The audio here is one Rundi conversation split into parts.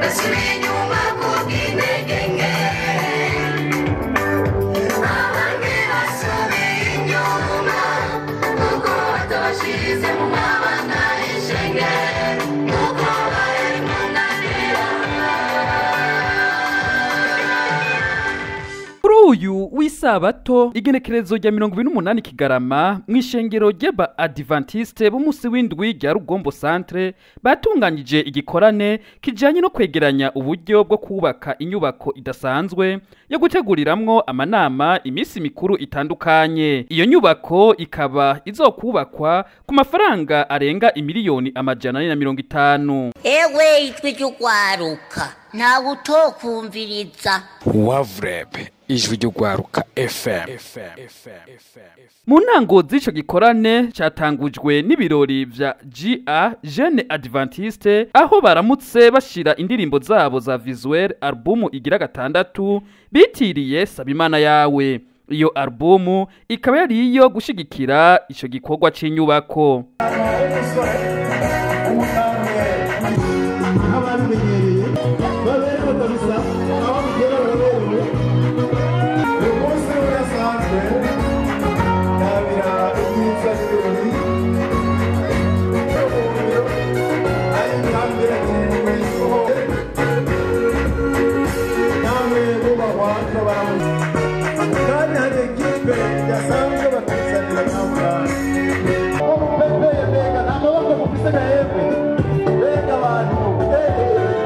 Basubiye inyuma kubw'intege nke, abandi basubiye inyuma kuko batabashize mu mabanga y'ishengero, kuko bari mu nganira. Kuri uyu w'isabato igenekerezo rya 28 Kigarama, mw'ishengero ry'aba Adventiste b'umunsi w'indwi rya Rugombo Centre, batunganyije igikorane kijanye no kwegeranya uburyo bwo kubaka inyubako idasanzwe yo guteguriramwo amanama, iminsi mikuru itandukanye. Iyo nyubako ikaba izokubakwa ku mafaranga arenga imiliyoni 450. Ewe, ijwi ry'ugwaruka, ntawe utokumviriza. Wavureb, ijwi ry'ugwaruka FM. Mu ntango z'ico gikorane catangujwe n'ibirori vya GA Jeune Adventiste, aho baramutse bashira indirimbo zabo za visuel albumu igira gatandatu bitiriye Sabimana Yawe. Iyo albumu ikaba yari iyo gushigikira ico gikorwa c'inyubako. Ababimenyereye baberewe kabisa, aho bigera baraberewe. Uyu munsi udasanzwe ntabira ibyiza n'ibirori namwe bubahwa n'abaramutse, kandi hari ekipe idasanzwe batuzanira namwe mupepeye. Mbega nta maboko mufise ga yemwe, mbega abantu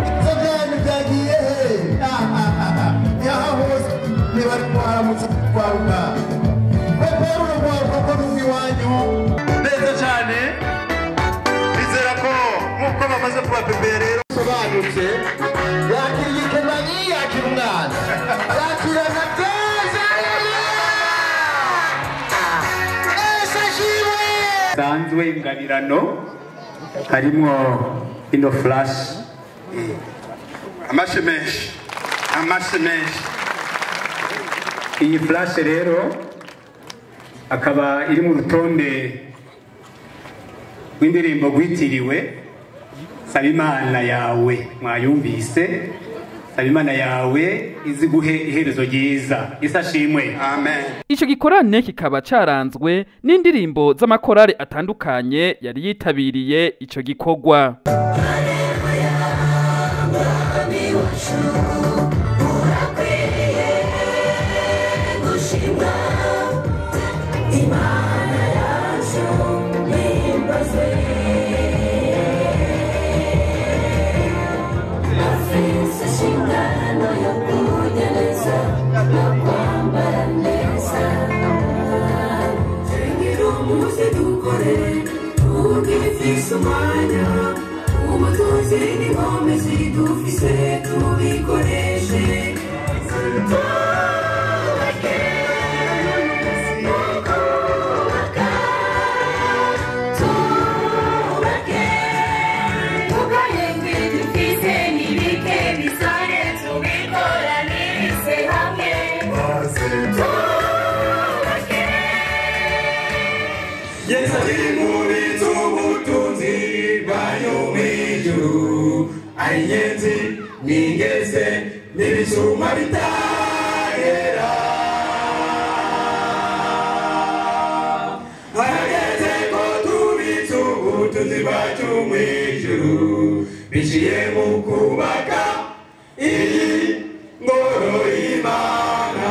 ibyo byanyu byagiye he? Yaha hose ntibari kuharamutse kwaruka pepera urugwaruka ko ruva iwanyu neza cyane. Nizera ko nk'uko bamaze kubapepera rero sobanutse yakira igikemanyi, yakira umwana, yakira na teza. Ese shimwe sanzwe ingabirano harimwo ino flash. Amashi menshi, amashi menshi. Iyi flash rero akaba iri mu rutonde rw'indirimbo rwitiriwe Sabimana Yawe. Mwayumvise, Sabimana Yawe izi guhe iherezo ryiza. Isashimwe, amen. Ico gikorane kikaba caranzwe n'indirimbo z'amakorari atandukanye yari yitabiriye ico gikorwa. Mwami wacu, urakwiriye gushimwa, Imana yacu nihimbazwe. Afise inshingano yo kurya neza no kwambara neza. Gira umuze dukore ugifise umwanya, ubutunzi n'inkombe zidufise tubikoreshe. Twubake, twubaka, twubake, tukayengwe dufise n'ibike bisare, tubikoranirize hamwe, twubake. Yesu ari muri z'ubutunzi bwanyu mw'ijuru, ari inyenzi n'ingese n'ibisuma bitagera. Harageze ko tubitse ubutunzi bwacu mw'ijuru biciye mu kubaka iyi ngoro y'Imana.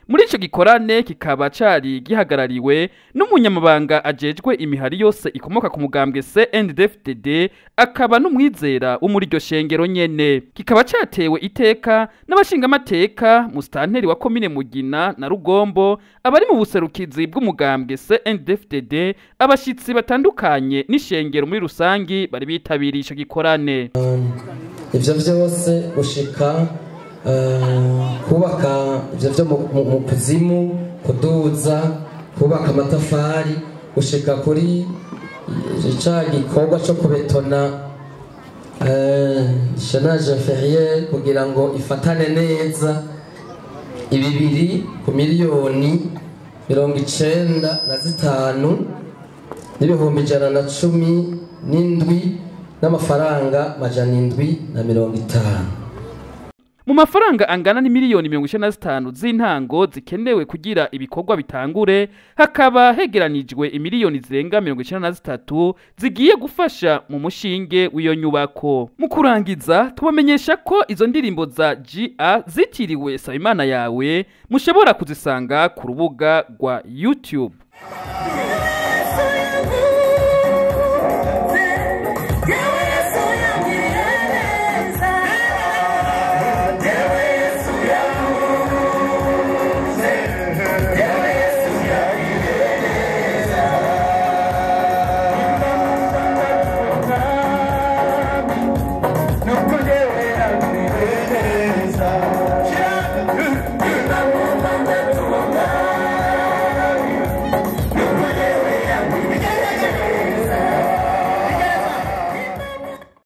Muri ico gikorane kikaba cari gihagarariwe n'umunyamabanga ajejwe imihari yose ikomoka ku mugambwe CNDD-FDD, akaba n'umwizera wo muri iryo shengero nyene. Kikaba catewe iteka n'abashingamateka, musitanteri wa komine Mugina na Rugombo, abari mu buserukizi bw'umugambwe CNDD-FDD, abashitsi batandukanye n'ishengero muri rusangi bari bitabiriye ico gikorane. Ivyo vyose gushika kubaka ivyo vyo mu kuzimu, kuduza, kubaka amatafari, gushika kuri ca gikorwa co kubetona chaînage inférieur kugira ngo ifatane neza, ibibiri ku miliyoni 95 n'ibihumbi 117. n'amafaranga 750. Mu mafaranga angana n'imiliyoni 95 z'intango zikenewe kugira ibikorwa bitangure, hakaba hegeranijwe imiliyoni zirenga 93 zigiye gufasha mu mushinge w'iyo nyubako. Mu kurangiza, tubamenyesha ko izo ndirimbo za GA zitiriwe Sabimana yawe mushobora kuzisanga ku rubuga rwa YouTube. Yesu yavuze.